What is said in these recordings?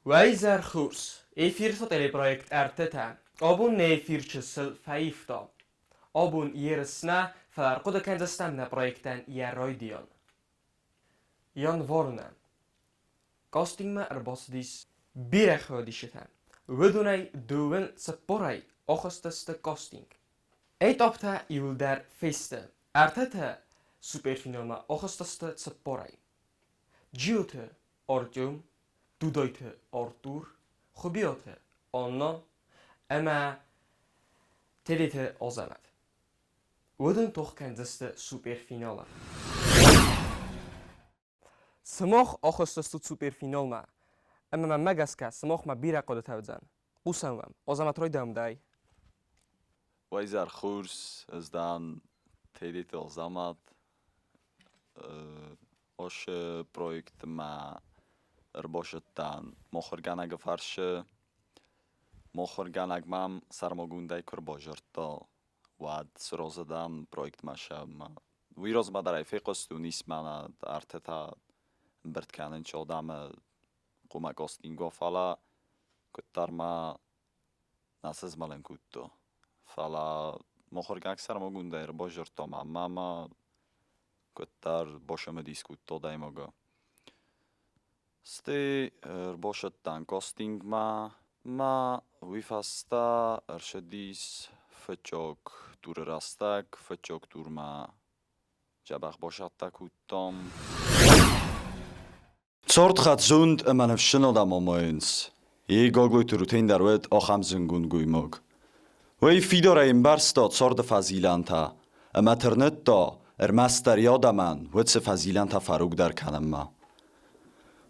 Уӕ изӕр хорз! Эфиры телепроект «Ӕртытӕ». Абон нӕ эфир чысыл фӕивта. Абон ерыс нӕ, фӕлӕ ӕрхъуыды кӕндзыстӕм нӕ проектӕн йӕ райдиан. Январы кастингмӕ ӕрбацыдис бирӕ хайадисджытӕ. Уыдонӕй дыууын цыппорӕй ахызтысты кастинг. Этаптӕ иуылдӕр фесты. Ӕртӕтӕ суперфиналмӕ ахызтысты цыппорӕй. Джиоты Артем, Дудайты Артур, Хуыбиаты Анна ӕмӕ Тедеты Азӕмӕт. Уыдон тох кӕндзысты суперфиналы. Сымах ахызтыстут суперфиналмӕ, ӕмӕ мӕнмӕ гӕсгӕ сымахмӕ бирӕ хъуыдытӕ уыдзӕн. Хъусӕм уӕм. Азӕмӕт райдайӕм дӕй. Уӕ изӕр хорз, ӕз дӕн Тедеты Азӕмӕт. Осы проектмӕ ӕрбацыдтӕн мыхуыргӕнӕгы фарсы. Мыхуыргӕнӕг мӕм сӕрмагондӕй куы ӕрбадзырдта, уӕд сразы дӕн проектмӕ сӕмӕ. Уый размӕ дӕр ӕй фехъуыстон, ис мӕнӕ ӕртӕтӕ ӕмбырд кӕнын ӕмӕ хъуамӕ кастинг фӕлӕ куыддӕр ма нӕ сызмӕлын кодта. Фӕлӕ мыхуыргӕнӕг сӕрмагондӕй ӕрбадзырдта мӕнмӕ ӕмӕ куыддӕр бацымыдис кодта адӕймагы. Стӕй ӕрбацыдтӕн кастингмӕ ӕмӕ уый фӕстӕ ӕрцыдис фыццаг туры рӕстӕг. Фыццаг турмӕ дзӕбӕх базадтӕ кодтам. Цорд хӕд-зонд ӕмӕ ныфсджын адӕм амайынц. Йе Гаглойты Рутен дӕр уӕд ахӕм зынгонд гоймаг. Уый фидарӕй ӕмбӕрста царды фӕзилӕнтӕ ӕмӕ тырныдта, ӕрмӕстдӕр йӕ адӕмӕн уыцы фӕзилӕнтӕ фӕрогдӕр кӕнынмӕ.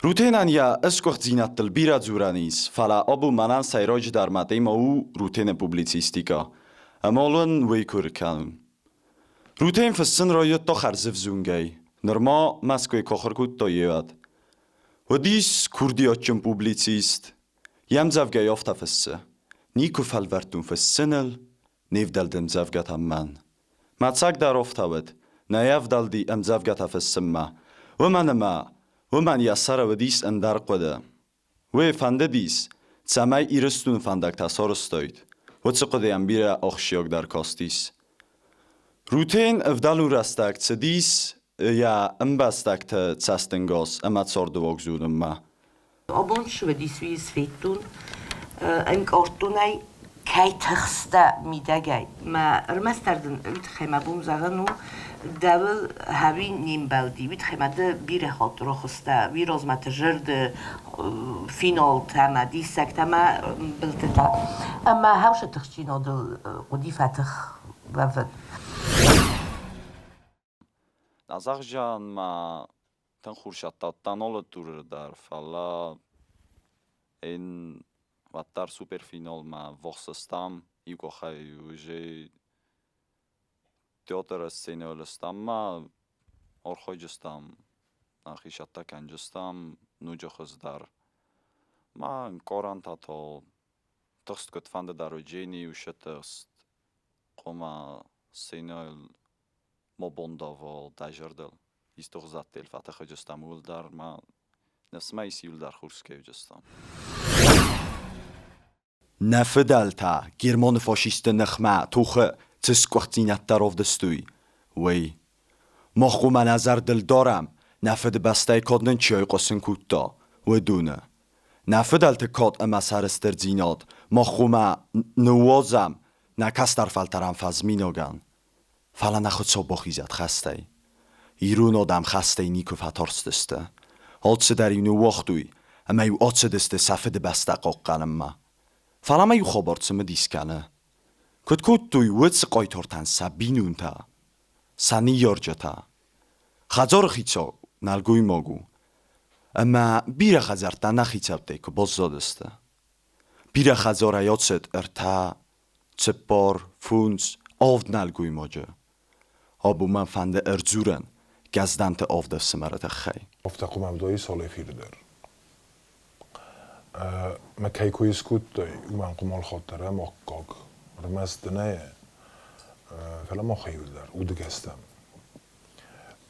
Рутенӕн йӕ сгуыхтдзинӕдтыл бирӕ дзурӕн ис, фӕлӕ абон мӕнӕн сӕйраджыдӕр мӕ темӕ у Рутены публицистикӕ. Ӕмӕ уын уый куы кӕнын. Рутен фыссын райдыдта хӕрзӕвзонгӕй, нырма Мӕскуыйы куы ахуыр кодта йеуӕд. Уыдис курдиатджын публицист. Йе мдзӕвгӕйы афтӕ фыссы: Никуы фӕлвӕрдтон фыссыныл, не вдӕлд ӕмдзӕвгӕтӕм мӕн. Мӕ цӕг дӕр афтӕ уыд, нӕ йӕ ӕвдӕлди ӕмдзӕвгӕтӕ фыссынмӕ, уымӕн ӕмӕ уымӕн йӕ сӕры уыдис ӕндӕр хъуыды. Уый фӕндыдис, цӕмӕй Ирыстоны фӕндӕгтӕ сарӕзтаид. Уыцы хъуыдыйӕн бирӕ ахсджиагдӕр кастис. Рутен ӕвдӕлон рӕстӕг цыдис йӕ ӕмбӕстӕгты цӕстӕнгас ӕмӕ цардыуаг зонынмӕ. Абон сывӕдис федтон, ӕнкъардтон ӕй, кӕй тыхстӕ мидӕгӕй. Мӕ ӕрмӕстдӕр дын уый тыххӕй мӕ бон зӕгъын у, дӕуыл хӕуи не мбӕлди, уый тыххӕй ма ды бирӕ хатт рохстӕ, уый размӕ ты зӕрды финалтӕ ӕмӕ диссӕгтӕ ӕмӕ былтытӕ. Ӕмӕ хӕусы тыхджинадыл хъуыди фӕтых уӕвын. Азӕгъзӕн ма тынг хурсӕттадтӕн алы туры дӕр, фӕлӕ ин уӕддӕр суперфиналмӕ ввахс стӕм, иу къухӕй уже театры сценӕйыл стӕм ма архайджыстӕм, нӕхи цӕттӕ кӕнджыстӕм ноджы хуыздӕр. Ма ӕнкъарӕнтӕ та тыхст куыдфӕнды дӕр уыджени уыцы тыхст, хъуамӕ сценӕйыл ма бандава дӕ зӕрдыл. Исты хуызӕттыл фӕтӕхӕджыстӕм, ууыл дӕр ма ныфс ма ис, иуыл дӕр хорз скӕуджыстӕм. Нӕ фыдӕлтӕ Германы фашистты ныхмӕ тохы цы сгуыхтдзинӕдтӕ равдыстой, уый. Мах уымӕ нӕ зӕрдыл дарӕм, нӕ Фыдыбӕстӕйы кад нын чи айхъуысын кодта, уыдоны. Нӕ фыдӕлты кад ӕмӕ сӕрыстырдзинад мах уымӕ ныууадзӕм нӕ кӕстӕр фӕлтӕрӕн фӕзминагӕн. Фӕлӕ нӕ Хуыцау бахизӕд хӕстӕй. Ирон адӕм хӕстӕй никуы фӕтарстысты. Алцыдӕр-иу ныууагътой ӕмӕ-иу ацыдысты сӕ фыдыбӕстӕ хъахъхъӕнынмӕ. Фӕлӕ ма иу хабар цымыдис кӕны. Куыд кодтой уыцы хъайтартӕн сӕ бинонтӕ, сӕ ныййарджытӕ? Хӕдзары хицау нӕлгоймаг у, ӕмӕ бирӕ хӕдзӕрттӕ нӕ хицӕуттӕй куы баззадысты. Бирӕ хӕдзарӕй ацыд ӕртӕ, цыппар, фондз, авд нӕлгоймаджы. Абон мӕн фӕнды ӕрдзурӕн Гӕздӕнты авд ӕфсымӕры тыххӕй. Афтӕ хъуымӕ Солефиры дӕр. Мӕ кӕй кой скодтай, уымӕн хъуымалхатт дӕр ӕм аккаг. Ӕрмӕст ды нӕ, фӕлӕ махӕй дӕр, удыгӕстӕм.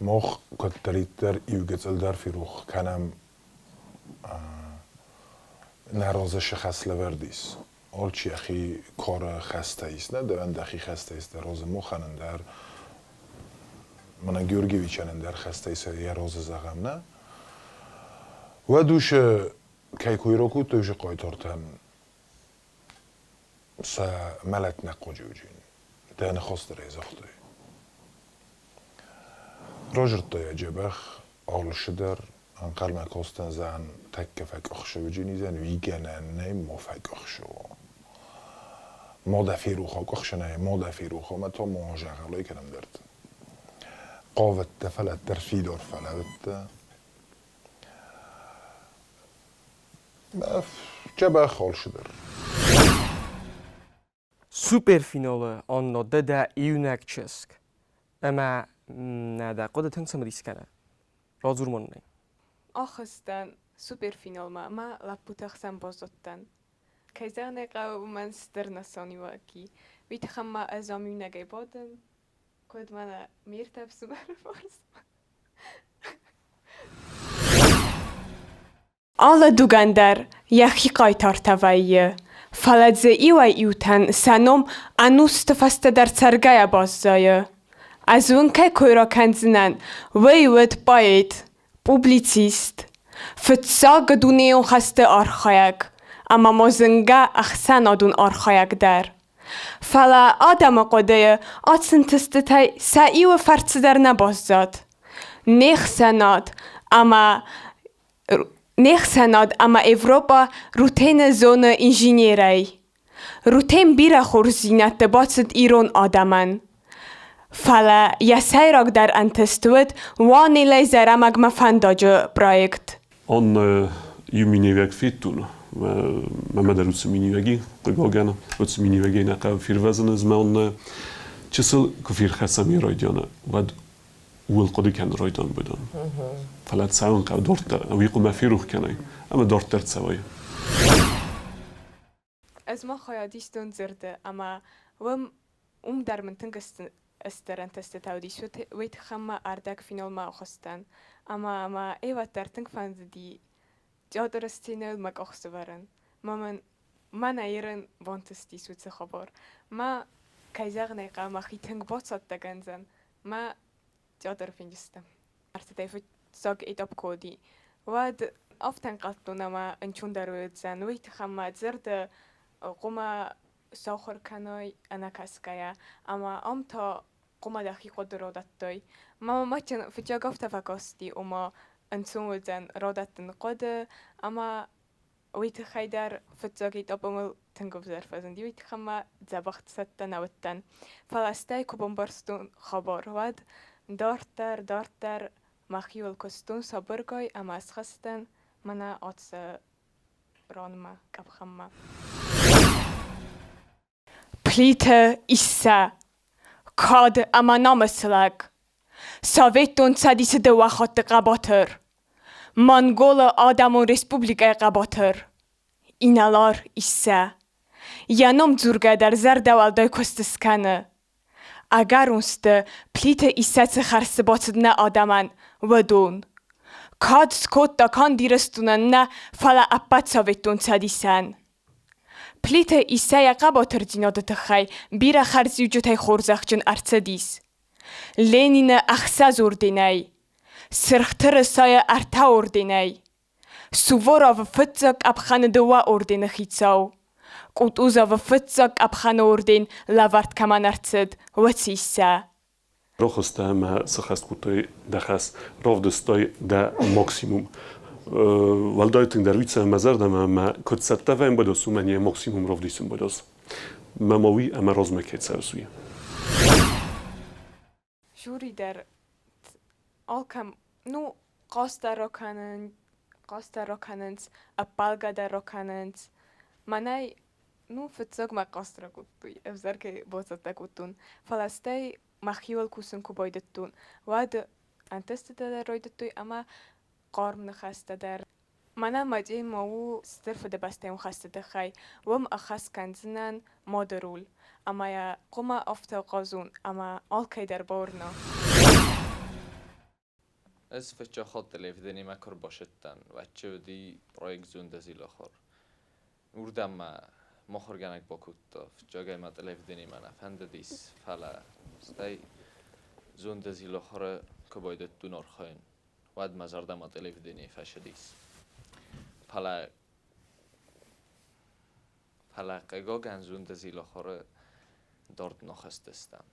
Мах кӕддӕриддӕр иу гыццыл дӕр ферох кӕнӕм. Нӕ разы цы хӕс лӕвӕрд ис, алчи йӕхи кары хӕстӕ ис, нӕ дӕуӕн дӕхи хӕстӕ ис дӕ разы, махӕн ӕндӕр, мӕнӕ Георгиевичӕн ӕндӕр хӕстӕ ис йӕ разы зӕгъӕм, нӕ? Уӕд уыцы кӕй кой ракодтой, уыцы хъайтартӕн сӕ мӕлӕт нӕ хъуджыуджын, дӕ ныхас дӕр ӕй загътай. Разырдта йӕ дзӕбӕх, алцы дӕр ӕнхъӕлмӕ кастӕн зӕгъӕн тӕккӕ фӕкъуыхсӕвджын изӕн, уигӕнӕн нӕй ма фӕкъуыхсӕва. Ма дӕ ферох акъуыхсынӕй, ма дӕ ферох ӕмӕ та ма азӕгъӕлӕй кӕдӕмдӕрты. Хъавыдтӕ, фӕлӕ дӕр фидар фӕлӕудтӕ. Дзӕбӕх алцы дӕр. Суперфиналы Анна ды дӕ иунӕг чызг. Ӕмӕ нӕ дӕ хъуыды тынг цымыдис кӕны. Радзур ма нын ӕй. Ахызтӕн суперфиналмӕ ӕмӕ лӕппуты хсӕн баззадтӕн. Кӕй зӕгъын ӕй хъӕуы, уымӕн стыр нысаниуӕг и. Уый тыххӕй ма ӕз ам иунӕгӕй бадын, куыд мӕнӕ ме ртӕ ӕфсымӕры фарсмӕ. Алы дугӕн дӕр йӕхи хъайтартӕ вӕййы, фӕлӕ дзы иуӕй-иутӕн сӕ ном ӕнусты фӕстӕ дӕр цӕргӕйӕ баззайы. Ӕз уын кӕй кой ракӕндзынӕн, уый уыд поэт, публицист, фыццаг дунейон хӕсты архайӕг ӕмӕ ма зынгӕ ӕхсӕнадон архайӕг дӕр. Фӕлӕ адӕмы хъуыдыйы ацы ӕнтыстытӕй сӕ иуы фӕрцы дӕр нӕ баззад. Не хсӕнад ӕмӕ Не хсӕнад ӕмӕ Европӕ Рутены зоны инженерӕй. Рутен бирӕ хорздзинӕдты бацыд ирон адӕмӕн. Фӕлӕ йӕ сӕйрагдӕр ӕнтыст уыд Уанелӕй Зӕрӕмӕгмӕ фӕндаджы проект. Аннӕ иу миниуӕг федтон, мӕмӕ дӕр уыцы миниуӕги, хъыгагӕн, уыцы миниуӕгӕй нӕ хъӕуы фервӕзын ӕз мӕ аннӕ чысыл куы ферхӕцӕм йӕ райдианы, уӕд ууыл хъуыды кӕнын райдиан быдон. Фӕлӕ цӕуын хъӕуы дарддӕр, уый хъуамӕ ферох кӕнай ӕмӕ дарддӕр цӕуай. Ӕз ма хайад истон дзырды ӕмӕ уым, уым дӕр мын тынг стыр ӕнтыстытӕ уыдис, уый тыххӕй мӕ ӕрдӕгфиналмӕ ахызтӕн. Ӕмӕ мӕ ӕвӕддӕр тынг фӕндыди театры сценӕйыл мӕ къух сӕвӕрын. Мӕ мын мӕнӕ ерын бантыстис уыцы хабар. Мӕ, кӕй зӕгъын ӕй хъӕуы, мӕхи тынг бацӕттӕ кӕндзӕн. Мӕ театры фенджызтӕм. Ӕрцыдӕй фыццаг этап куы уыди, уӕд афтӕ ӕнхъӕлдтон ӕмӕ ӕнцондӕр уыдзӕн. Уый тыххӕй мӕ зӕрдӕ хъуамӕ сахуыр кӕной ӕнӕкӕсгӕйӕ. Ӕмӕ ам та хъуамӕ дӕхи хъуыды радӕттай. Мӕ мамӕ фыццаг афтӕ фӕкасти, ома ӕнцон уыдзӕн радӕттын хъуыды ӕмӕ уый тыххӕй дӕр фыццаг этапы мыл тынг ӕвзӕр фӕзынди, уый тыххӕй мӕ дзӕбӕх цӕттӕ нӕ уыдтӕн. Фӕлӕ стӕй куы бамбӕрстон хабар, уӕд дарддӕр, дарддӕр мӕхиуыл куыстон сабыргай ӕмӕ схызтӕн мӕнӕ ацы ранмӕ, къӕпхӕнмӕ. Плиты Иссӕ, кад ӕмӕ намысы лӕг, Советон Цӕдисы дыууӕ хатты хъӕбатыр, Монголы Адӕмон Республикӕйы хъӕбатыр, инӕлар Иссӕ. Йӕ ном дзургӕ дӕр зӕрдӕуӕлдай куыст скӕны. Ӕгӕрон сты, Плиты Иссӕ цы хӕрзты бацыд нӕ адӕмӕн, уыдон. Кад скодта канд Ирыстонӕн нӕ, фӕлӕ ӕппӕт Советон Цӕдисӕн. Плиты Иссӕ йӕ хъӕбатырдзинады тыххӕй бирӕ хӕрзиуджытӕй хорзӕхджын ӕрцыдис. Ленины ӕхсӕз орденӕй, Сырх Тырысайы ӕртӕ орденӕй, Суворовы фыццаг къӕпхӕны дыууӕ ордены хицау, Кутузовы фыццаг къӕпхӕны орден лӕвӕрд кӕмӕн ӕрцыд, уыцы Иссӕ. Рохызтӕ ӕмӕ сыхӕст кодтой дӕ хӕс, равдыстай дӕ максимум. Уӕлдай тынгдӕр уый мӕ зӕрдӕмӕ ӕмӕ куыд цӕттӕ вӕййын бадос, уымӕн йӕ максимум равдисын бадос. Мӕ ма уый ӕмӕ размӕ кӕй цӕуыс, уый. Жюри дӕр алкӕм, ну, хъазт дӕр ракӕнын, хъазт дӕр ракӕнынц, ӕппӕлгӕ дӕр ракӕнынц. Мӕнӕй, ну, фыццаг мӕ хъазт ракодтой, ӕвзӕр кӕй бацӕттӕ кодтон. Фӕлӕ стӕй мӕхиуыл кусын куы байдыдтон, уӕд ӕнтыстытӕ дӕр райдыдтой ӕмӕ хъарм ныхӕстӕ дӕр. Мӕнӕ мӕ темӕ у Стыр Фыдыбӕстӕйон хӕсты тыххӕй. Уым ӕххӕст кӕндзынӕн мады роль. Ӕмӕ йӕ хъуамӕ афтӕ хъазон, ӕмӕ алкӕй дӕр бауырна. Ӕз фыццаг хатт телевиденимӕ куы ӕрбацыдтӕн, уӕд чи уыди проект Зундӕзилӕхор. Уырдӕм мӕ мыхуыргӕнӕг бакодта, фыццагӕй мӕ телевиденимӕ нӕ фӕндыдис, фӕлӕ стӕй зонды зилахары куы байдыдтон архайын, уӕд мӕ зӕрдӕмӕ телевиденийы фӕцыдис. Фӕлӕ хъыгагӕн зонды зилахары дард нӕ хызтыстӕм.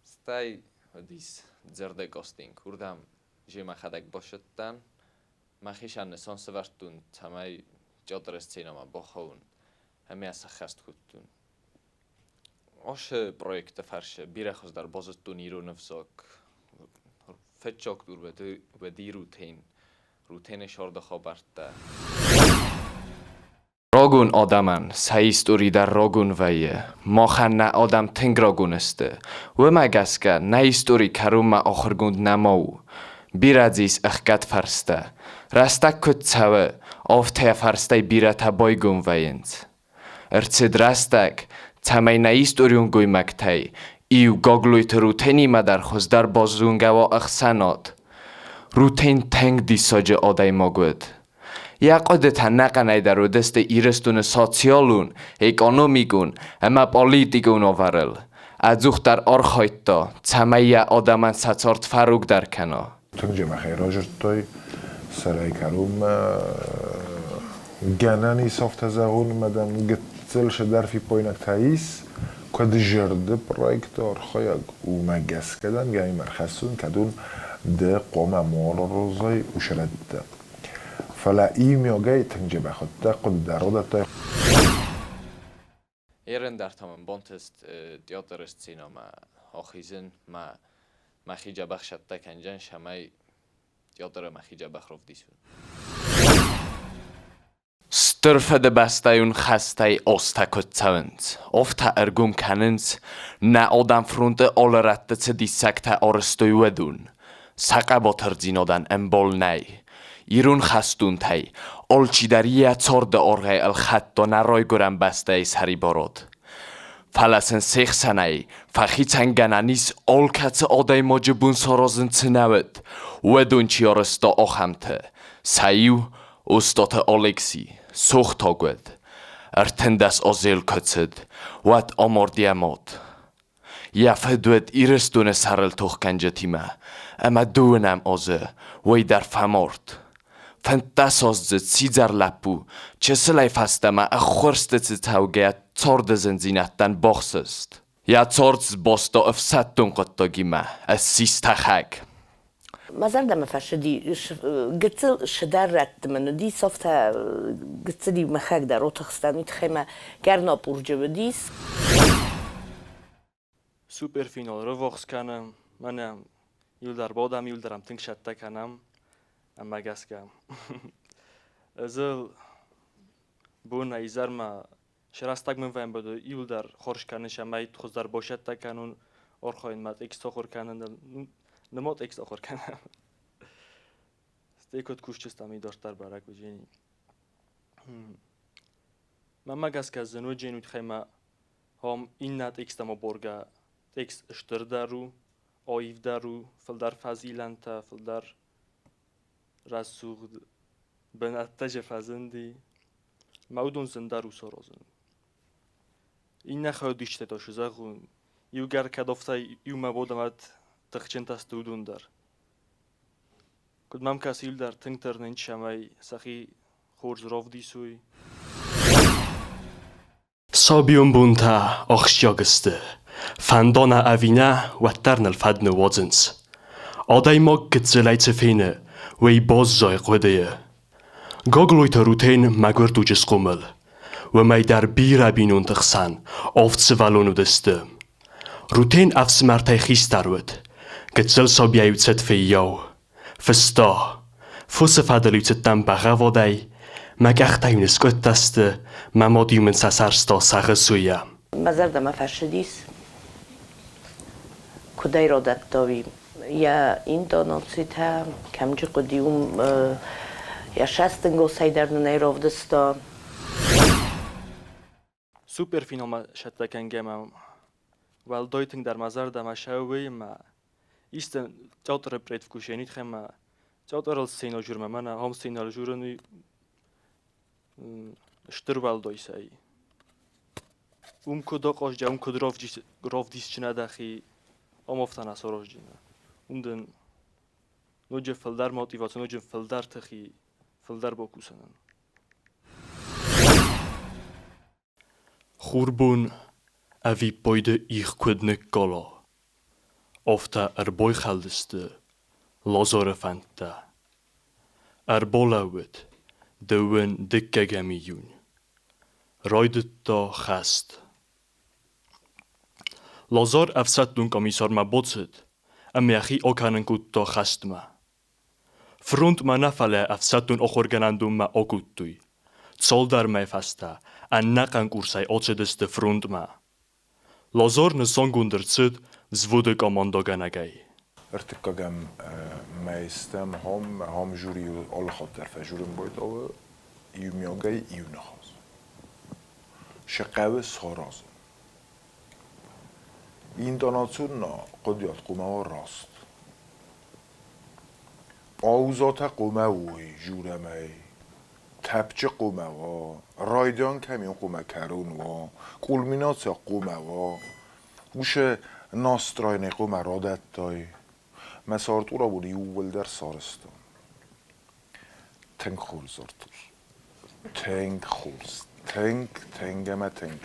Стӕй уыдис дзырды кастинг, уырдӕм же мӕхӕдӕг бацыдтӕн. Мӕхицӕн нысан сӕвӕрдтон, цӕмӕй театры сценӕмӕ бахауон ӕмӕ сӕххӕст кодтон. Ацы проекты фӕрцы бирӕ хуыздӕр базыдтон ирон ӕвзаг. Фыццаг дур уыди Рутен. Рутены сӕрды хабӕрттӕ. Рагон адӕмӕн сӕ истори дӕр рагон вӕййы. Махӕн нӕ адӕм тынг рагон сты. Уымӕ гӕсгӕ нӕ истори кӕронмӕ ахуыргонд нӕма у. Бирӕ дзы ис ӕхгӕд фӕрстӕ. Рӕстӕг куыд цӕуы, афтӕ йӕ фӕрстӕй бирӕтӕ байгом вӕййынц. Ӕрцыд рӕстӕг, цӕмӕй нӕ историон гоймӕгтӕй иу Гаглойты Рутенимӕ дӕр хуыздӕр базонгӕ уа ӕхсӕнад. Рутен тынг диссаджы адӕймаг уыд. Йӕ хъуыдытӕ ӕнӕхъӕнӕй дӕр уыдысты Ирыстоны социалон, экономикон ӕмӕ политикон уавӕрыл. Ӕдзухдӕр архайдта, цӕмӕй йӕ адӕмӕн сӕ цард фӕрогдӕр кӕна. Тынг джебӕхӕй разырдтой сӕрӕй кӕронмӕ. Гӕнӕн ис афтӕ зӕгъун, ӕмӕ дӕм гыццыл цыдӕр фиппаинӕгтӕ ис, куыд зӕрды проекты архайӕг, уымӕ гӕсгӕ дӕм гӕнӕн ӕрхӕссын, кӕд уын ды хъуамӕ ма аразай усрӕттӕ. Фӕлӕ иумиагӕй тынг дзӕбӕх уыдтӕ, хъуыды дӕр уыдӕттӕй. Ерын дӕр та мын бантыст театры сценӕмӕ ахизын, мӕ мӕхи дзӕбӕх цӕттӕ кӕндзӕн, цӕмӕй театры мӕхи дзӕбӕх равдисон. Стыр Фыдыбӕстӕйон хӕстӕй азтӕ куыд цӕуынц, афтӕ ӕргом кӕнынц, нӕ адӕм фронты алы рӕтты цы диссӕгтӕ арӕзтой, уыдон. Сӕ хъӕбатырдзинадӕн ӕмбал нӕй. Ирон хӕстонтӕй алчидӕр йӕ царды аргъӕй ӕлхӕдта нӕ райгуырӕн бӕстӕйы сӕрибарад. Фӕлӕ сын се хсӕнӕй фӕхицӕнгӕнӕн ис алкӕцы адӕймаджы бон саразын цы нӕ уыд, уыдон чи арӕзта, ахӕмты. Сӕ иу Остъаты Алекси сохтаг уыд. 13 азы йыл куы цыд, уӕд амард йӕ мад. Йӕ фыд уыд Ирыстоны сӕрыл тохгӕнджытимӕ ӕмӕ дыууынӕм азы уый дӕр фӕмард. 15-аздзыд сидзӕр лӕппу чысылӕй фӕстӕмӕ ӕххуырсты цӕугӕйӕ царды зындзинӕдтӕн бахсыст. Йӕ цард сбаста ӕфсӕддон хъуыддагимӕ, ссис тӕхӕг. Мӕ зӕрдӕмӕ фӕцыди, гыццыл цыдӕр рӕтты мын уыди, афтӕ гыццыл-иу мӕхӕг дӕр отыхстӕн, уый тыххӕй мӕ гӕрнапурджы уыдис. Суперфинал рывохс кӕнӕм, мӕнӕ иуылдӕр бадӕм, иуылдӕр ӕм тынг сӕттӕ кӕнӕм, ӕмӕ гӕсгӕ. Ӕз ыл бонӕй изӕрмӕ Сӕ мын фӕмбӕлы иуылдӕр хорз кӕнын, цӕмӕй хуыздӕр босӕттӕ кӕнон, архайын мӕ текст ахуыр кӕныныл. Нымӕ текст ахуыр кӕнӕм. Стӕй куыд кусджытӕм дарддӕр бӕрӕг уыдзӕни. Мӕнмӕ гӕсгӕ зын уыдзӕн уый тыххӕй мӕ ам иннӕ тексттӕм аборгӕ текст стырдӕр у, аивдӕр у, фылдӕр фӕзилӕнтӕ, фылдӕр рӕсугъд бынӕттӕ же фӕзынди. Мӕ уыдон зындӕр у саразын. Иннӕ хайадисджытӕ та зӕгъон, иугӕр кӕд афтӕ иумӕ бадӕм тыхджынтӕ сты уыдон дӕр. Куыд мӕм кӕсы, иуылдӕр тынг тырнынц, цӕмӕй сӕхи хорз равдисой. Сабион бонтӕ ахсджиаг сты. Фӕнда нӕ ӕви нӕ, уӕддӕр ныл фӕд ныууадзынц. Адӕймаг гыццылӕй цы фены, уый баззайы хъуыдыйы. Гаглойты Рутен мӕгуыр дуджы схъомыл. Уымӕй дӕр бирӕ бинонты хсӕн авд сывӕллон уыдысты. Рутен ӕфсымӕртӕй хистӕр уыд. Гыццыл сабийӕ-иу цыд фыййау. Фыста. Фосы фӕдыл-иу цыдтӕн бӕгъӕввадӕй, мӕ къӕхтӕ-иу ныскъуыдтӕ сты, мӕ мад-иу мын сӕ сӕрста сӕгъы суйӕ. Мӕ зӕрдӕмӕ фӕцыдис, куыд ӕй радӕтта, уый. Йӕ интонацитӕ, кӕм джы хъуыди, уым йӕ сӕстынгосӕй дӕр нын ӕй равдыста. Суперфиналмӕ сӕттӕ кӕнгӕ мӕ уӕлдай тынгдӕр мӕ зӕрдӕмӕ сӕуы мӕ исты театры предвкушение тыххӕй мӕ театрыл сценӕ журмӕ мӕнӕ ахӕм сценӕ журын. Стыр уӕлдай сӕй. Уым куыд ахъазджа, уым куыд равдисджынӕ дӕхи, ам афтӕ нӕ сараздзынӕ. Уым дын ноджы фылдӕр мотиваци, ноджы фылдӕр тыхи, фылдӕр бакусынӕн. Хурбон ӕвиппайды их куыд ныккала, афтӕ ӕрбайхӕлдысты Лазары фӕндтӕ. Ӕрбалӕууыд дыууын дыккӕгӕм июнь. Райдыдта хӕст. Лазар ӕфсӕддон комиссармӕ бацыд ӕмӕ йӕхи акӕнын кодта хӕстмӕ. Фронтмӕ нӕ, фӕлӕ ӕфсӕддон ахуыргӕнӕндонмӕ акодтой. Цалдӕр мӕйы фӕстӕ ӕнӕхъӕн курсӕй ацыдысты фронтмӕ. Лазар нысангонд ӕрцыд взводы командӕгӕнӕгӕй. Ӕртыккӕгӕм мӕйстӕм хом хом жюрийыл алы хатт дӕр фӕжурын байдауы иумиагӕй иу ныхас. Шы хъӕуы саразын. Интонацион на хъуыдыйад хъуамӕ уа раст. Паузатӕ хъуамӕ уой журӕмӕй, тӕпчы хъуамӕ уа, райдиан кӕм хъуамӕ кӕрон уа, кульминацийӕ хъуамӕ уа, уышы настроенӕй хъуамӕ радӕттай. Мӕ цард урабон иууылдӕр сарӕзтон. Тынг хорз, Артур. Тынг хорз. Тынг, тынг ӕмӕ тынг.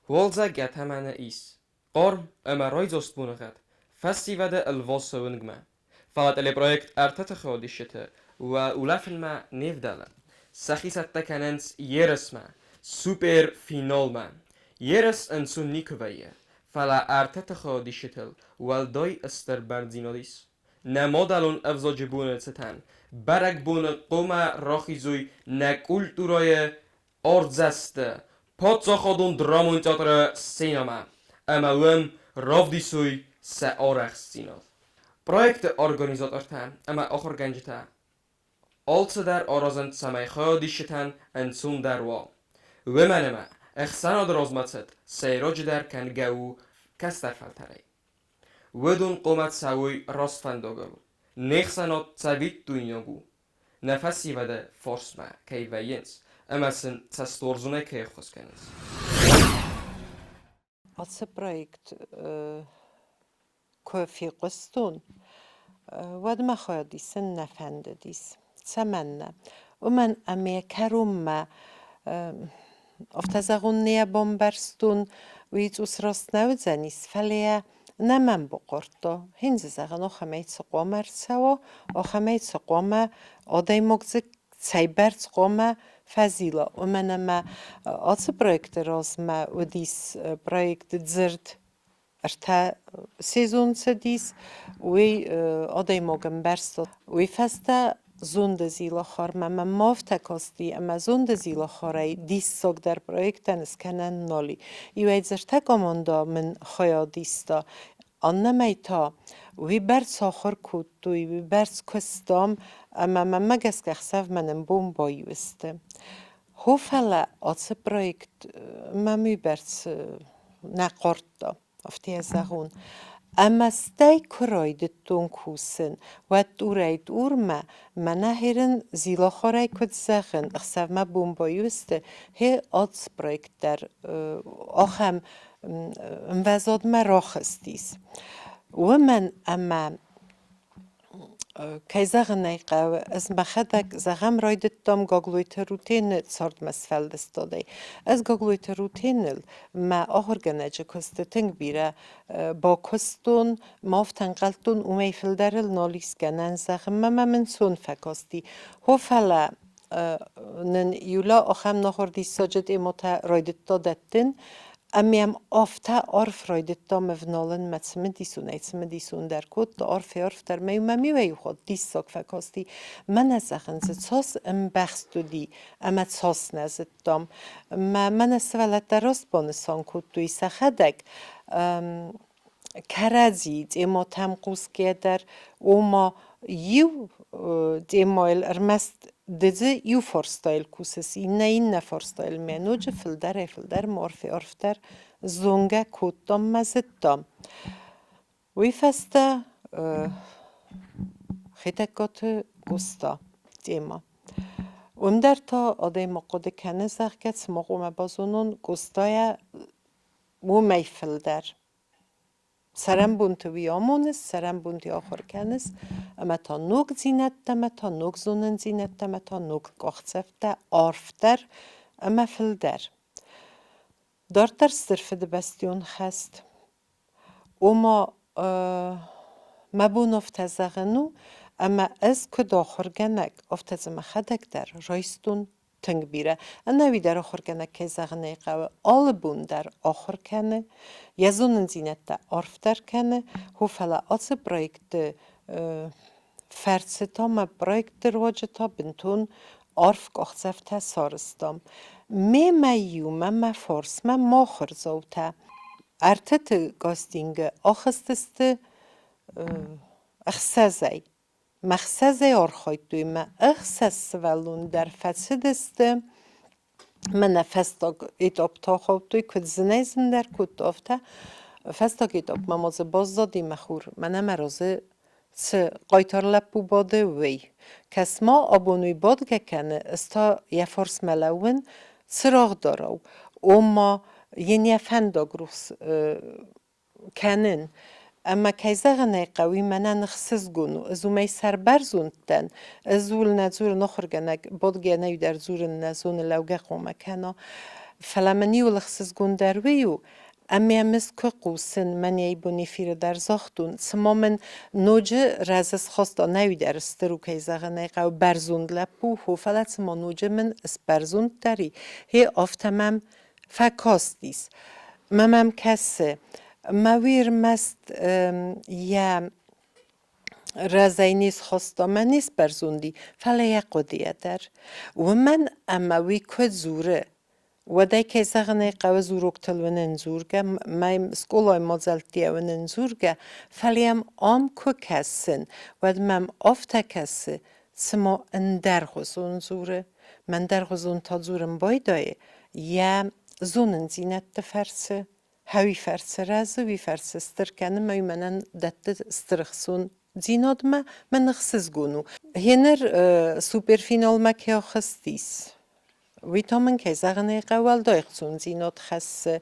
Уалдзӕг йӕ тӕмӕны ис. Хъарм ӕмӕ райдзаст боныгъӕд фӕсивӕды ӕлвасы уынгмӕ. Фӕлӕ телепроект Ӕртӕ тыхы одиссеты улӕфынмӕ не вдӕлы. Сӕхи цӕттӕ кӕнынц ерысмӕ, суперфиналмӕ. Ерыс ӕнцон никуы вӕййы, фӕлӕ Ӕртӕ тыхы одиссетыл уӕлдай стыр бӕрндзинад ис. Нӕ мадӕлон ӕвзаджы боны цытӕн бӕрӕгбоны хъуамӕ рахизой нӕ культурӕйы артдзӕсты паддзахадон драмон театры сценӕмӕ ӕмӕ уым равдисой сӕ арӕхстдзинад. Проекты организатортӕ ӕмӕ ахуыргӕнджытӕ алцыдӕр аразынц, цӕмӕй хайадисджытӕн ӕнцондӕр уа. Уымӕн ӕмӕ ӕхсӕнады размӕцыд сӕйраджыдӕр кӕнгӕ у кӕстӕр фӕлтӕрӕй. Уыдон хъуамӕ цӕуой раст фӕндагыл. Не хсӕнад цӕвиттойнаг у, нӕ фӕсивӕды фарсмӕ кӕй вӕййынц ӕмӕ сын цӕстуарзонӕй кӕй ӕххуыс кӕнынц. Ацы проект куы фехъуыстон, уӕд мӕ хайад исын нӕ фӕндыдис. Цӕмӕннӕ? Уымӕн ӕмӕ кӕронмӕ афтӕ зӕгъон нӕ бамбӕрстон, уый цъус раст нӕ уыдзӕнис, фӕлӕ нӕ мӕм бахъардта. Хин дзы зӕгъын, ахӕмӕй цы хъуамӕ ӕрцӕуа, ахӕмӕй цы хъуамӕ адӕймаг дзы цӕйбӕрц хъуамӕ фӕзила, уымӕн ӕмӕ ацы проекты размӕ уыдис проект Дзырд ӕртӕ сезон цыдис, уый адӕймаг ӕмбӕрста. Уый фӕстӕ зонды зилахармӕ мӕм ма афтӕ касти, ӕмӕ зонды зилахарӕй диссагдӕр проектӕн скӕнӕн нал и. Иуӕй дзырдтӕ команда мын хайад иста, аннӕмӕй та уый бӕрц ахуыр кодтой, уый бӕрц куыстам, ӕмӕ мӕнмӕ гӕсгӕ ӕхсӕв мӕнӕн бон баиу сты. Хо, фӕлӕ ацы проект мӕм уыйбӕрц нӕ хъардта, афтӕ зӕгъон. Ӕмӕ стӕй куы райдыдтон кусын, уӕд тъурӕй-тъурмӕ мӕнӕ херын Зилахарӕй куыд зӕгъын, ӕхсӕвмӕ бон баиу сты, гъе ацы проект дӕр ахӕм ӕмвӕзадмӕ рахызтис. Уымӕн ӕмӕ Кӕй зӕгъын ӕй хъӕуы, ӕз мӕхӕдӕг, зӕгъӕм, райдыдтам Гаглойты Рутены цардмӕ сфӕлдыстадӕй. Ӕз Гаглойты Рутеныл мӕ ахуыргӕнӕджы куысты тынг бирӕ бакуыстон, ма афтӕ ӕнхъӕлдтон, уымӕй фылдӕрыл нал ис гӕнӕн зӕгъынмӕ мӕм ӕнцон фӕкасти. Хо, фӕлӕ нын Юля ахӕм нахуыр диссаджы тъемотӕ райдыдта дӕттын, ӕмӕ йӕм афтӕ арф райдыдта ӕвналын мӕ цымыдисонӕй цымыдисондӕр кодта, арфӕй-арфдӕр мӕ мӕм иуӕй-иу хатт диссаг фӕкасти. Мӕнӕ зӕгъын дзы цас ӕмбӕхст уыди ӕмӕ цас нӕ зыдтам. Мӕ мӕнӕ сывӕллӕттӕ раст банысан кодтой сӕхӕдӕг кӕрӕдзийы темӕтӕм хъусгӕ дӕр, ома иу темӕйыл ӕрмӕст ды дзы иу фарстайыл кусыс, иннӕ иннӕ фарстайыл мӕ ноджы фылдӕрӕй-фылдӕр арфӕй-арфдӕр зонгӕ кодтам мӕ зыдтам. Уый фӕстӕ Хетӕгкаты Къоста темӕ. Уым дӕр та адӕймаг хъуыды кӕны, зӕгъгӕ, цыма хъуамӕ базонон Къостайӕ уымӕй фылдӕр. Цӕрӕнбонты уый амоныс, цӕрӕнбонты ахуыр кӕныс, ӕмӕ та ногдзинӕдтӕ ӕмӕ та ног зонындзинӕдтӕ ӕмӕ та ног къахдзӕфтӕ арфдӕр ӕмӕ фылдӕр. Дарддӕр Стыр Фыдыбӕстӕйон хӕст. Ома мӕ бон афтӕ зӕгъын у, ӕмӕ ӕз куыд ахуыргӕнӕг, афтӕ дзы мӕхӕдӕг дӕр райстон тынг бирӕ. Ӕнӕуи дӕр ахуыргӕнӕг, кӕй зӕгъын ӕй хъӕуы, алы бон дӕр ахуыр кӕны, йӕ зонындзинӕдтӕ арфдӕр кӕны, хо, фӕлӕ ацы проекты фӕрцы та мӕ проекты руаджы та бынтон арф къахдзӕфтӕ сарӕзтам. Мемӕ иумӕ мӕ фарсмӕ ма ахуырдзаутӕ ӕртыты кастингы ахызтысты ӕхсӕзӕй. Мӕ ӕхсӕзӕй архайдтой, мӕ ӕхсӕз сывӕллон дӕр фӕцыдысты. Мӕнӕ фӕстаг этап та хаудтой, куыд зынӕй-зындӕр кодта, афтӕ. Фӕстаг этапмӕ ма дзы баззади мӕ хур. Мӕнӕ мӕ разы цы хъайтар лӕппу бады, уый. Кӕс-ма, абон уый бадгӕ кӕны, ӕз та йӕ фарсмӕ лӕууын цырагъдарау. Ома йын йӕ фӕндаг рухс кӕнын. Ӕмӕ кӕй зӕгъын ӕй хъӕуы, мӕнӕн ӕхсызгон у. Ӕз уымӕй сӕрбӕрзонд дӕн. Ӕз ууыл нӕ дзурын ахуыргӕнӕг, бадгӕ нӕ дӕр дзурын нӕ зоны, лӕугӕ хъуамӕ кӕна. Фӕлӕ мын иуыл ӕхсызгондӕр уый у, ӕмӕ мӕ куы хъусын, мӕн йӕ бон эфиры дӕр загътон, цыма мын ноджы разы схаста нӕ дӕр стыр у, кӕй зӕгъын ӕй хъӕуы, бӕрзонд лӕппу, хо, фӕлӕ цыма ноджы мын сбӕрзонддӕр и, гъе афтӕ мӕм фӕкастис. Мӕ мӕм кӕсы, мӕ уый ӕрмӕст йӕ разӕй не схаста мӕ не сбӕрзонд и, фӕлӕ йӕ хъуыдыйӕ дӕр. Уымӕн ӕмӕ уый куы дзуры, уӕд ӕй, кӕй зӕгъын ӕй хъӕуы, ӕз уроктыл уынын дзургӕ, мӕ скъолайы мадзӕлтты уынын дзургӕ, фӕлӕ йӕм ам куы кӕсын, уӕд мӕм афтӕ кӕсы, цыма ӕндӕргъуызон дзуры. Мӕн дӕргъуызон та дзурын байдайы йӕ зонындзинӕдты фӕрцы, хӕуи фӕрцы рӕзы, уый фӕрцы стыр кӕны мӕ мӕнӕн дӕтты стыр ӕхцондзинадмӕ, мӕн ӕхсызгон у. Гъеныр суперфиналмӕ кӕй ахызтис, уый та мын, кӕй зӕгъын ӕй хъӕуы, уӕлдай ӕхцондзинад хӕссы.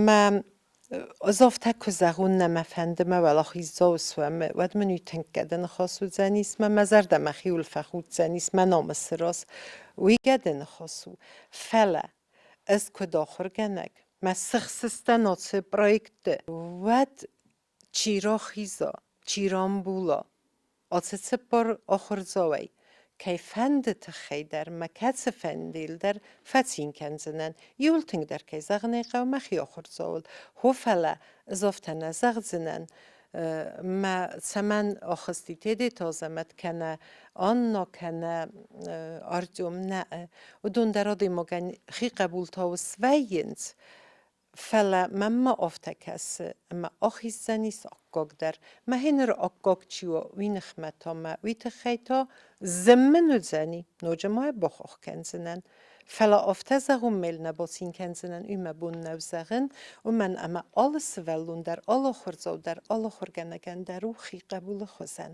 Мӕ ӕз афтӕ куы зӕгъон, нӕ мӕ фӕнды мӕ уӕлахиздзау суӕм, уӕд мын уый тынг гӕды ныхас уыдзӕнис, мӕ мӕ зӕрдӕ мӕхиуыл фӕхуддзӕнис, мӕ намысы раз. Уый гӕды ныхас у. Фӕлӕ ӕз куыд ахуыргӕнӕг, мӕ сыхсыстӕн ацы проекты, уӕд чи рахиза, чи рамбула, ацы цыппар ахуырдзауӕй кӕй фӕнды тыххӕй дӕр мӕ кӕцы фӕндыйыл дӕр фӕцин кӕндзынӕн, иуыл тынгдӕр кӕй зӕгъын ӕй хъӕуы мӕхи ахуырдзауыл. Хо, фӕлӕ ӕз афтӕ нӕ зӕгъдзынӕн, мӕ цӕмӕн ахызти Тедеты Азӕмӕт кӕнӕ Анна кӕнӕ Артем нӕ. Уыдон дӕр адӕймагӕн хи хъӕбултау свӕййынц, Фӕлӕ мӕнмӕ афтӕ кӕсы, ӕмӕ ахиздзӕнис аккаг дӕр. Мӕхи ныр аккаг чи у, уый ныхмӕ та мӕ уый тыххӕй та зын мын уыдзӕни, ноджы ма йӕ бахахх кӕндзынӕн. Фӕлӕ афтӕ зӕгъон мел нӕ бацин кӕндзынӕн, уый мӕ бон нӕу зӕгъын, уымӕн ӕмӕ алы сывӕллон дӕр, алы ахуырдзау дӕр, алы ахуыргӕнӕгӕн дӕр у хи хъӕбулы хуызӕн.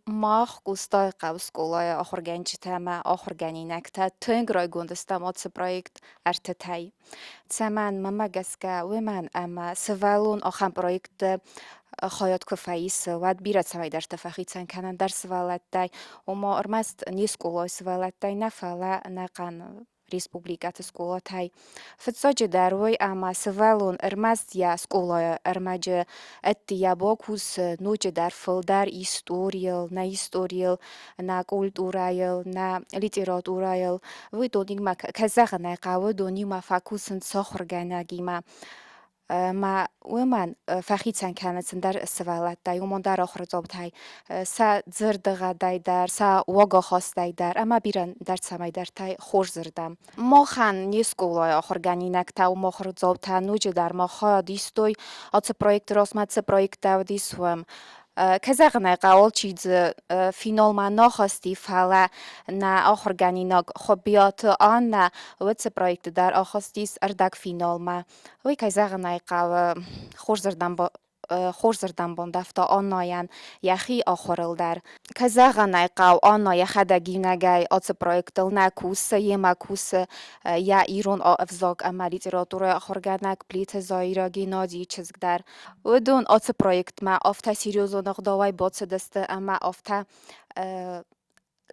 Мах Къостайыхъӕуы скъолайы ахуыргӕнджытӕ ӕмӕ ахуыргӕнинӕгтӕ тынг райгонд стӕм ацы проект ӕртытӕй. Цӕмӕн, мӕнмӕ гӕсгӕ, уымӕн ӕмӕ сывӕллон ахӕм проектты хайад куы фӕисы, уӕд бирӕ цӕмӕйдӕрты фӕхицӕн кӕны ӕндӕр сывӕллӕттӕй, ома ӕрмӕст не скъолайы сывӕллӕттӕй нӕ, фӕлӕ ӕнӕхъӕн республикӕты скъолатӕй. Фыццаджыдӕр уый, ӕмӕ сывӕллон ӕрмӕст йӕ скъолайы ӕрмӕджы ӕддейӕ бакусы ноджыдӕр фылдӕр историйыл, нӕ историйыл, нӕ культурӕйыл, нӕ литературӕйыл. Уый донимӕ, кӕй зӕгъын ӕй хъӕуы, донимӕ фӕкусынц ахуыргӕнӕгимӕ. Ӕмӕ уымӕн фӕхицӕн кӕнынц ӕндӕр сывӕллӕттӕй, уымӕн дӕр ахуырдзаутӕй сӕ дзырдыгъӕдӕй дӕр, сӕ уагахастӕй дӕр ӕмӕ бирӕ ӕндӕр цӕмӕйдӕртӕй хорзырдӕм. Махӕн не скъолайы ахуыргӕнинӕгтӕ уым ахуырдзаутӕ ноджыдӕр ма хайад истой ацы проекты размӕ цы проекттӕ уыдис, уым. Кӕй зӕгъын ӕй хъӕуы, алчи дзы финалмӕ нӕ ахызти, фӕлӕ нӕ ахуыргӕнинаг Хуыбиаты Аннӕ уыцы проекты дӕр ахызтис ӕрдӕгфиналмӕ. Уый, кӕй зӕгъын ӕй хъӕуы, хорзырдӕм хорзырдӕм бандӕвта Аннайӕн йӕхи ахуырыл дӕр. Кӕй зӕгъын ӕй хъӕуы, Анна йӕхӕдӕг иунӕгӕй ацы проектыл нӕ кусы, йемӕ кусы йӕ ирон ӕвзаг ӕмӕ литературӕйы ахуыргӕнӕг Плиты Заирӕ Геннадийы чызг дӕр. Уыдон ацы проектмӕ афтӕ серьезон ӕгъдауӕй бацыдысты ӕмӕ афтӕ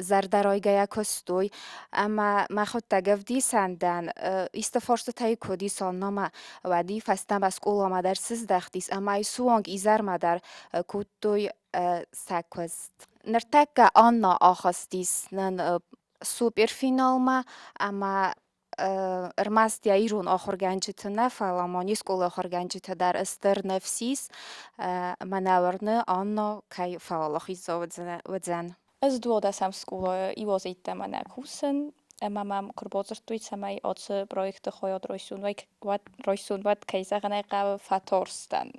зӕрдӕрайгӕйӕ куыстой ӕмӕ мӕхуыдтӕг ӕвдисӕн дӕн, исты фарстытӕй куыд ис Аннамӕ, уӕд фӕстӕмӕ скъоламӕ дӕр сыздӕхтис ӕмӕ суанг изӕрмӕ дӕр кодтой сӕ куыст. Ныртӕккӕ Анна ахызтис нын суперфиналмӕ ӕмӕ ӕрмӕст йӕ ирон ахуыргӕнджыты нӕ, фӕлӕ ма не скъолайы ахуыргӕнджытӕ дӕр стыр ныфс ис, мӕнӕ уырны, Анна кӕй фӕуӕлахиз уыдзӕн. Ӕз дуадӕсӕм скъолайы иуазӕйттӕмӕ нӕ кусын, ӕмӕ мӕм куы ӕрбадзырдтой, цӕмӕй ацы проекты хайад райсон, райсон, уӕд, кӕй зӕгъын ӕй хъӕуы, фӕтарстӕн.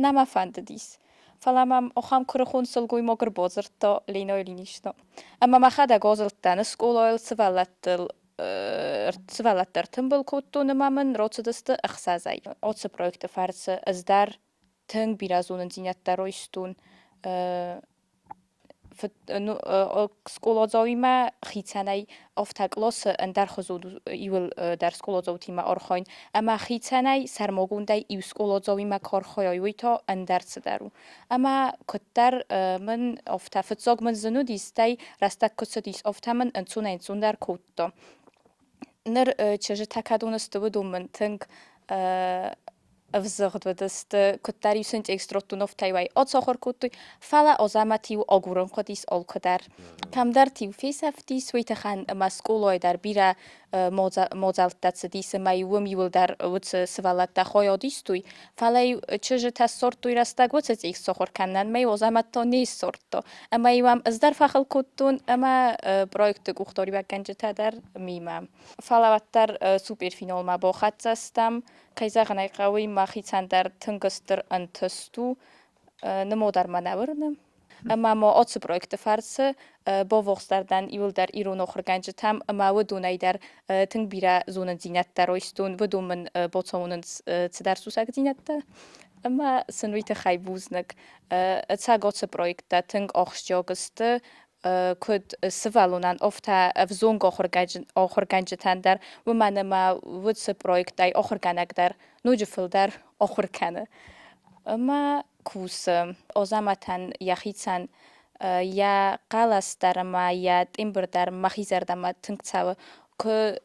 Нӕ мӕ фӕндыдис. Фӕлӕ мӕм ахӕм куырыхон сылгоймаг ӕрбадзырдта Лена Ильинична. Ӕмӕ мӕхӕдӕг азылдтӕн скъолайыл сывӕллӕттыл сывӕллӕттӕ ӕртымбыл кодтон ӕмӕ мын рацыдысты ӕхсӕзӕй. Ацы проекты фӕрцы ӕз дӕр тынг бирӕ зонындзинӕдтӕ райстон скъоладзауимӕ хицӕнӕй афтӕ къласы ӕндӕрхуызон иуыл дӕр скъоладзаутимӕ архайын ӕмӕ хицӕнӕй сӕрмагондӕй иу скъоладзауимӕ куы архайай, уый та ӕндӕр цыдӕр у. Ӕмӕ куыддӕр мын афтӕ фыццаг мын зын уыдис, стӕй рӕстӕг куы цыдис, афтӕ мын ӕнцонӕй-ӕнцондӕр кодта. Ныр чызджытӕ кӕдон сты, уыдон мын тынг ӕвзыгъд уыдысты, куыддӕр-иу сын текст Ротуновтӕй ацахуыр кодтой, фӕлӕ Азӕмӕт-иу агурын хъуыдис алкуыдӕр. Кӕмдӕрты-иу фесӕфтис, уый тыххӕн ӕмӕ скъолайы дӕр бирӕ мадзӕлттӕ цыдис ӕмӕ-иу уым иуылдӕр уыцы сывӕллӕттӕ хайад истой, фӕлӕ-иу чызджытӕ ссардтой рӕстӕг уыцы текст сахуыр кӕнынӕн, ӕмӕ-иу Азӕмӕт та не ссардта. Ӕмӕ-иу ӕм ӕз дӕр фӕхыл кодтон ӕмӕ проекты къухдариуӕггӕнджытӕ дӕр мимӕ. Фӕлӕ уӕддӕр суперфиналмӕ бахӕццӕ стӕм. Кӕй зӕгъын ӕй хъӕуы, мӕхицӕн дӕр тынг стыр ӕнтыст у, нымодӕр мӕ нӕ уырны. Ӕмӕ ма ацы проекты фӕрцы баввахсдӕр дӕн иуылдӕр ирон ахуыргӕнджытӕм ӕмӕ уыдонӕй дӕр тынг бирӕ зонындзинӕдтӕ райстон. Уыдон мын бацамонынц цыдӕр сусӕгдзинӕдтӕ ӕмӕ сын уый тыххӕй бузныг. Ӕцӕг ацы проекттӕ тынг ахсджиаг сты куыд сывӕллонӕн, афтӕ ӕвзонг ахуыргӕнджытӕн дӕр, уымӕн ӕмӕ уыцы проекттӕй ахуыргӕнӕг дӕр ноджы фылдӕр ахуыр кӕны. Ӕмӕ кусы. Азӕмӕтӕн йӕхицӕн йӕ хъӕлӕс дӕр ӕмӕ йӕ тембр дӕр мӕхи зӕрдӕмӕ тынг цӕуы. Куы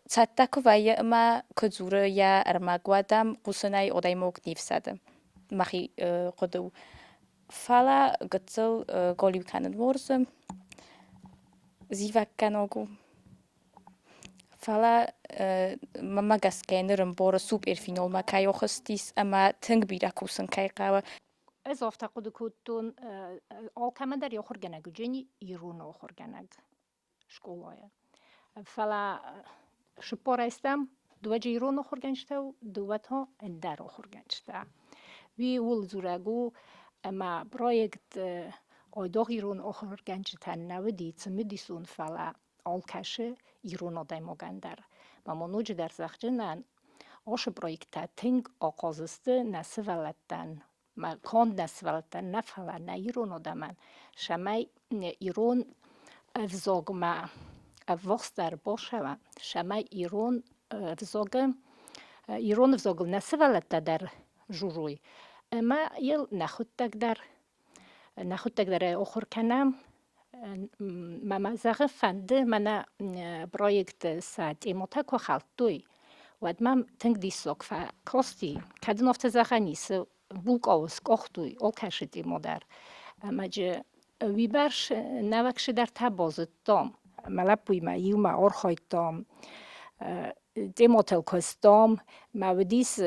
цӕттӕ куы вӕййы ӕмӕ куы дзуры йӕ ӕрмӕг, уӕд ӕм хъусынӕй адӕймаг не фсӕды. Мӕхи хъуыды у. Фӕлӕ гыццыл голиу кӕнын уарзы, зивӕггӕнаг у. Фӕлӕ мӕнмӕ гӕсгӕ ныр ӕмбары суперфиналмӕ кӕй ахызтис ӕмӕ тынг бирӕ кусын кӕй хъӕуы. Ӕз афтӕ хъуыды кодтон, алкӕмӕн дӕр йӕ ахуыргӕнӕг уыджени ирон ахуыргӕнӕг скъолайы. Фӕлӕ цыппорӕстӕм дыууӕ ирон ахуыргӕнджытӕ у, дыууӕ та ӕндӕр ахуыргӕнджытӕ. Уый ууыл дзурӕг у, ӕмӕ проект айдагъ ирон ахуыргӕнджытӕн нӕ уыди цымыдисон, фӕлӕ алкӕцы ирон адӕймагӕн дӕр. Ма ма ноджыдӕр зӕгъдзынӕн, ацы проекттӕ тынг ахъаз сты нӕ сывӕллӕттӕн, ма конд нӕ сывӕллӕттӕн нӕ, фӕлӕ нӕ ирон адӕмӕн, цӕмӕй ирон ӕвзагмӕ ӕввахсдӕр бацӕуа, цӕмӕй ирон ӕвзагы ирон ӕвзагыл нӕ сывӕллӕттӕ дӕр дзурой ӕмӕ йыл нӕхуыдтӕг дӕр нӕхуыдтӕг дӕр ӕй ахуыр кӕнӕм. Мӕ ма зӕгъы фӕнды мӕнӕ проекты сӕ темотӕ куы хӕлдтой, уӕд мӕм тынг диссаг фӕкасти. Кӕд ын афтӕ зӕгъӕн ис, булкъау скъахтой алкӕцы темо дӕр. Ӕмӕ джы уыйбӕрц нӕуӕг цыдӕртӕ базыдтам. Мӕ лӕппуимӕ иумӕ архайдтам, темотыл куыстам. Мӕ уыдис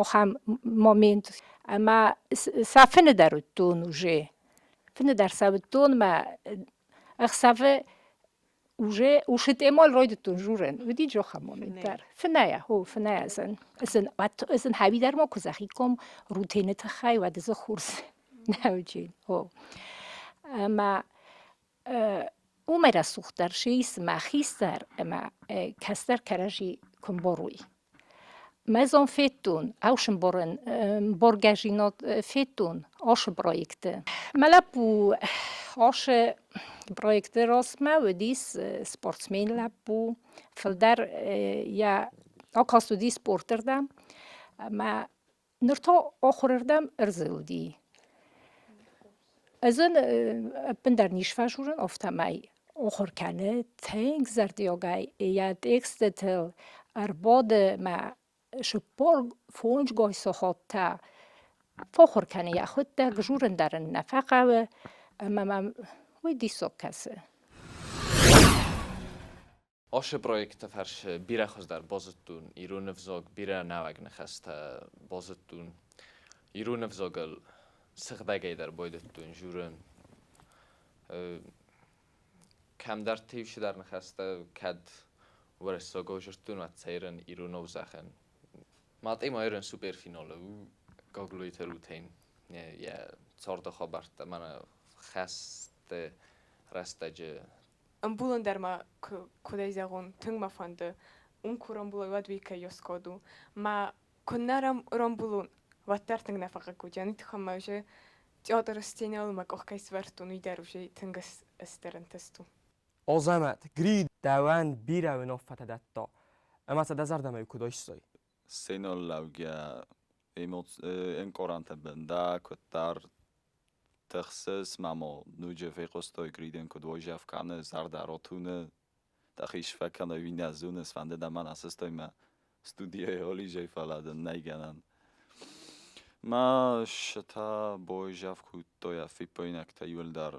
ахӕм момент, ӕмӕ сӕ фыны дӕр уыдтон уже. Фыны дӕр сӕ уыдтон мӕ ӕхсӕвы уже усы темол райдыдтон журен. Уыди джохӕм момент дӕр. Фынӕйӕ, о, фынӕйӕ зын. Зын, зын хӕви дӕр ма куы зӕгъикком рутины тыххӕй, уӕд дзы хурс нӕ уыди. О. Ӕмӕ уымӕй рӕсугъддӕр си ис мӕ хистӕр ӕмӕ кӕстӕр кӕрӕдзи куы мбарой. Мӕ зон федтон, ӕвсымборӕн боргӕжинад федтон ашы проекты. Мӕ лӕппу ашы проекты размӕ уыдис спортсмен лӕппу, фылдӕр йӕ акаст уыди спорты рдӕм ӕмӕ ныр та ахуырырдӕм ӕрзылди. Ӕз ын ӕппындӕр не сфӕзурын, афтӕмӕй ахуыр кӕны тынг зӕрдиагӕй йӕ текстытыл ӕрбады мӕ 45 сахаттӕ фӕахуыр кӕны йӕхуыдтӕг, журын дӕр ын нӕ фӕхъӕуы ӕмӕ мӕм уый диссаг кӕсы. Ашы проекты фӕрцы бирӕ хуыздӕр базыдтон ирон ӕвзаг, бирӕ нӕуӕг ныхӕстӕ базыдтон. Ирон ӕвзагыл сыгъдӕгӕй дӕр байдыдтон журын. Кӕмдӕрты-иу цыдӕр ныхӕстӕ кӕд уырыссагау дзырдтон, уӕд цӕйрын ирон ӕвзагӕн. Матъе ма ирон суперфиналы у Гаглойты Рутен йӕ царды хабӕрттӕ мӕнӕ хӕсты рӕстӕджы. Ӕмбулын дӕр ма куыдӕй зӕгъон, тынг мӕ фӕнды. Уым куы рамбулой, уӕд уый кӕй скод у. Мӕ куыннӕ рамбулон, уӕддӕр тынг нӕ фӕхъыг уыдзӕн. Уый тыххӕй мӕ уже театры сценӕйыл мӕ къух кӕй сӕвӕрдтон, уый дӕр уже тынг стыр ӕнтыст у. Азӕмӕт, Гри дӕуӕн бирӕ уынаффӕтӕ дӕтта, ӕмӕ сӕ дӕ зӕрдӕмӕ куыд айстай? Сценӕйыл лӕугӕ ӕнкъарӕнтӕ бында, куыддӕр тыхсыс, мамо ноджы фехъуыстой Гридӕн куыд уайдзӕф кӕны, зӕрдӕ ротуны, дӕхи сфӕкӕн ӕви нӕ зоныс, фӕнды дӕ мӕн асыстой мӕ студийӕ олизӕй, фӕлӕ дын нӕй гӕнӕн. Мӕ сытӕ бойзӕф кодтой фиппаинӕгтӕ иуылдӕр.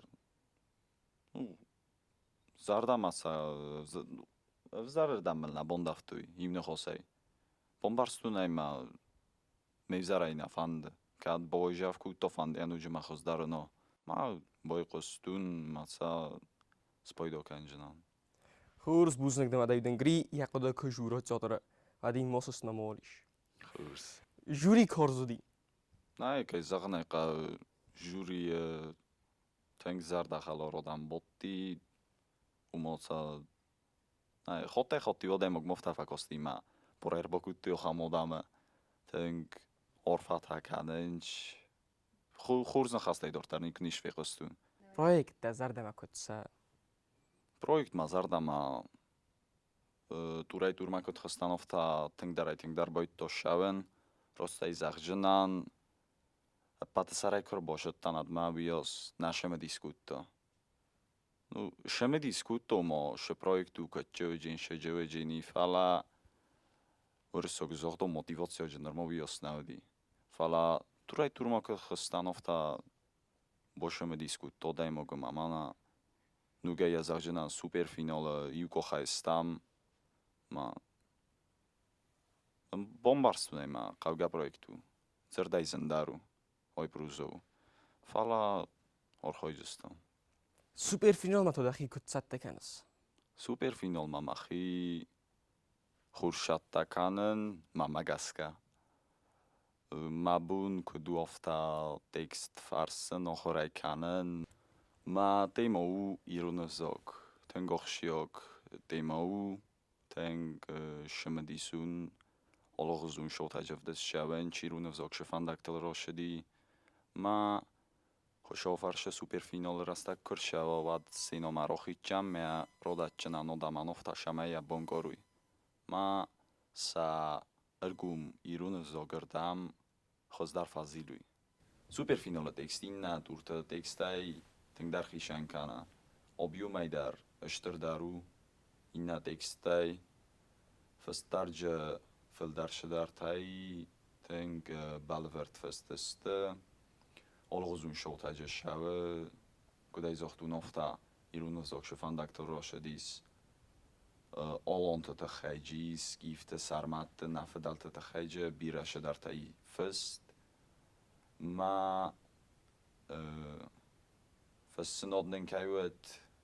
Зӕрдӕмӕ сӕ ӕвзӕрырдӕм мыл нӕ бандӕвтой иу ныхасӕй. Бамбӕрстон ӕй мӕ ме взӕрӕй нӕ фӕнды. Кӕд бойзӕф кодта фӕнды ӕнуджы мӕ хуыздӕр нӕ. Ма байхъуыстон мӕ сӕ спайда кӕнджынӕн. Хорз бузныг дӕм адӕйдын Гри йӕ хъуыды куы жура театры, один мосыс на молиш. Хорз. Жюри хорз уыди. Нӕ, кӕй зӕгъын ӕй хъӕуы, жюрийы тынг зӕрдӕхӕлар адӕм бадти, уымӕ сӕ хаттӕй-хатт-иу адӕймаг афтӕ фӕкасти мӕ пор ӕрбакодтой ахӕм адӕмы тынг арфӕтӕ кӕнынц. Хорз ныхӕстӕй дарддӕр никуы ницы фехъуыстон. Проект дӕ зӕрдӕмӕ куыд цӕуы? Проект мӕ зӕрдӕмӕ турӕй-турмӕ куыд хызтӕн, афтӕ тынгдӕрӕй-тынгдӕр байдыдта ссӕуын. Ростӕй зӕгъджынӕн, ӕппӕты сӕрӕй куы ӕрбазыдтӕн, уӕдмӕ уыйас нӕ цымыдис кодта. Ну, цымыдис кодтон ма сӕ проект у кӕдджеведжин, шеджеведжини, фӕлӕ уырыссаг загъдон мотивациаджы нырма уыйас нӕ уыди. Фӕлӕ турӕй-турмӕ куы хызтӕн, афтӕ бацымыдис кодта адӕймаг ӕмӕ мӕнӕ ногӕй йӕ зӕгъджынӕн суперфиналы иу къухӕй стӕм ма бамбӕрстон ӕй мӕ хъӕугӕ проект у, дзырдӕй зындӕр у, ойпрузо у. Фӕлӕ архайдзыстӕм. Суперфиналмӕ та дӕхи куыд цӕттӕ кӕныс? Суперфиналмӕ мӕхи хурсӕттӕ кӕнын мӕмӕ гӕсгӕ. Мӕ бон куыд у, афтӕ текст фӕрсын, ахуыр ӕй кӕнын. Мӕ темӕ у ирон ӕвзаг. Тынг ахсджиаг темӕ у, тынг цымыдисон, алыгъуызон шоутӕ ӕвдыст чи ирон ӕвзаг цы фӕндӕгтыл рацыди. Мӕ Хуыцау фӕрсы суперфиналы рӕстӕг куы рцӕуа, уӕд сценӕмӕ рохитджан мӕ родадджынӕн одамӕ сӕмӕ йӕ бон коруй. Ма сӕ ӕргом ирон ӕвзагырдӕм хуыздӕр фӕзилуй. Суперфиналы текст иннӕ турты текстӕй тынгдӕр хицӕн кӕны. Объемӕй дӕр стырдӕр у иннӕ тексттӕй. Фӕстӕрджы фылдӕр цыдӕртӕй тынг бӕлвырд фыст сты. Алыгъуызон шоутӕ ссӕуы, куыдӕй загътон, афтӕ ирон ӕвзаг цы фӕндӕгтыл рацыдис. Аланты тыххӕй скифты, сарматты, нӕ фыдӕлты тыххӕй бирӕ цыдӕртӕ фыст. Мӕ фыссынад нын кӕй уыд,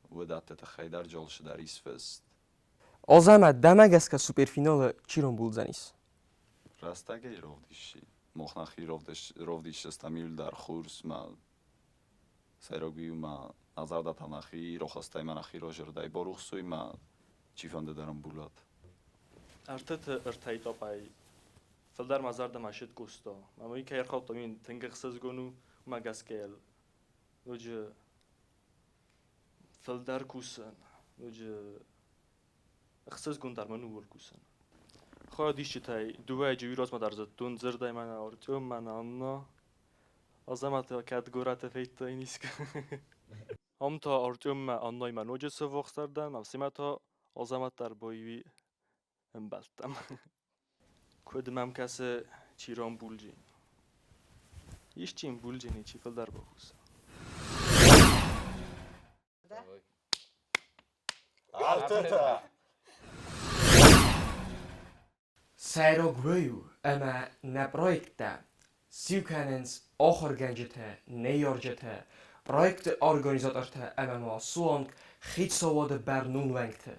уыдӕтты тыххӕй дӕр алцыдӕр ис фыст. Азӕмӕт, дӕмӕ гӕсгӕ суперфиналы чи рамбулдзӕнис? Рӕстӕгӕй равдисси. Мах нӕхи равдисдзыстӕм иуылдӕр хорз мӕ сӕйраг у мӕ нӕ зӕрдӕтӕ нӕхи рахастай мӕ нӕхи разӕрдӕй барухсой мӕ чифӕнды дӕр ӕмбулӕд. Ӕртыты ӕртӕ этапӕй. Фылдӕр мӕ зӕрдӕмӕ ссыд Къоста. Ӕмӕ уый кӕй ӕрхаудта, уый мын тынг ӕхсызгон у, уымӕ гӕсгӕ йыл ноджы фылдӕр кусын, ноджы ӕхсызгондӕр мын ууыл кусын. Хайадисджытӕй дыууӕйы уый размӕ дӕр зыдтон, дзырдӕй мӕнӕ Артем, мӕнӕ Анна. Азӕмӕты кӕд горӕты федтаин искуы. Ам та Артеммӕ Аннаимӕ ноджы сыввахсдӕр дӕн, ӕмӕ та Азӕмӕт дӕр боиуи ӕмбӕлттӕм. Куыд мӕм кӕсы, чи рамбулджын? Исчи мбулджын чи фылдӕр бакуса. Артетӕ! Сӕйраг уый у, ӕмӕ нӕ проекттӕ сиу кӕнынц ахуыргӕнджытӕ, ныййарджытӕ, проекты организатортӕ ӕмӕ ма суанг хицауады бӕрнон уӕнгты.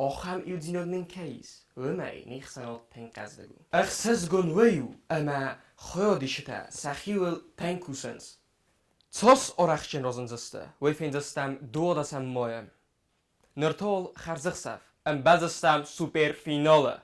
Ахӕм иудзинад нын кӕй ис, уымӕй не хсӕнад тынг хъӕздыг у. Ӕхсызгон уый у, ӕмӕ хайадисджытӕ сӕхиуыл тынг кусынц. Цас арӕхстджын разындзысты, уый фендзыстӕм 12 майы. Ныр та уал хӕрзӕхсӕв, ӕмбӕлдзыстӕм суперфиналы!